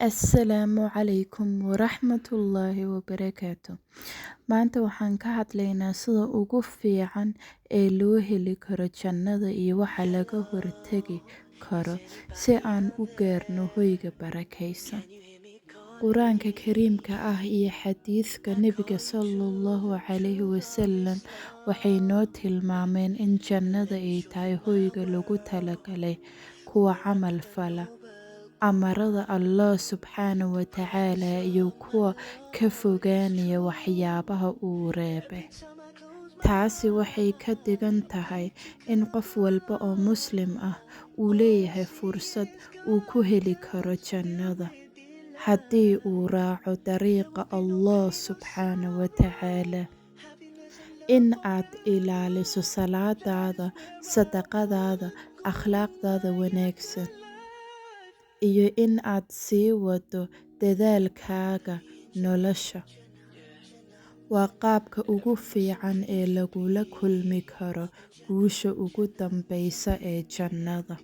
Assalaamu calaykum waraxmatullaahi wabarakaatu. Maanta waxaan ka hadlaynaa sida ugu fiican ee loo heli karo jannada iyo waxa laga hortagi karo si aan u gaarno hoyga barakeysan. Quraanka Kariimka ah iyo xadiiska Nabiga Sallallahu Calayhi Wasallam waxay noo tilmaameen in jannada ay tahay hoyga loogu talagalay kuwa camal fala amarada Allah Subxaanahu wa Tacaala iyo kuwa ka fogaanaya waxyaabaha uu reebay. Taasi waxay ka dhigan tahay in qof walba oo Muslim ah uu leeyahay fursad uu ku heli karo jannada haddii uu raaco dariiqa Allah Subxaanahu wa Tacaala. In aad ilaaliso salaadaada, sadaqadaada, akhlaaqdaada wanaagsan, iyo in aad sii waddo dadaalkaaga nolosha, waa qaabka ugu fiican ee lagula kulmi karo guusha ugu dambeysa ee jannada.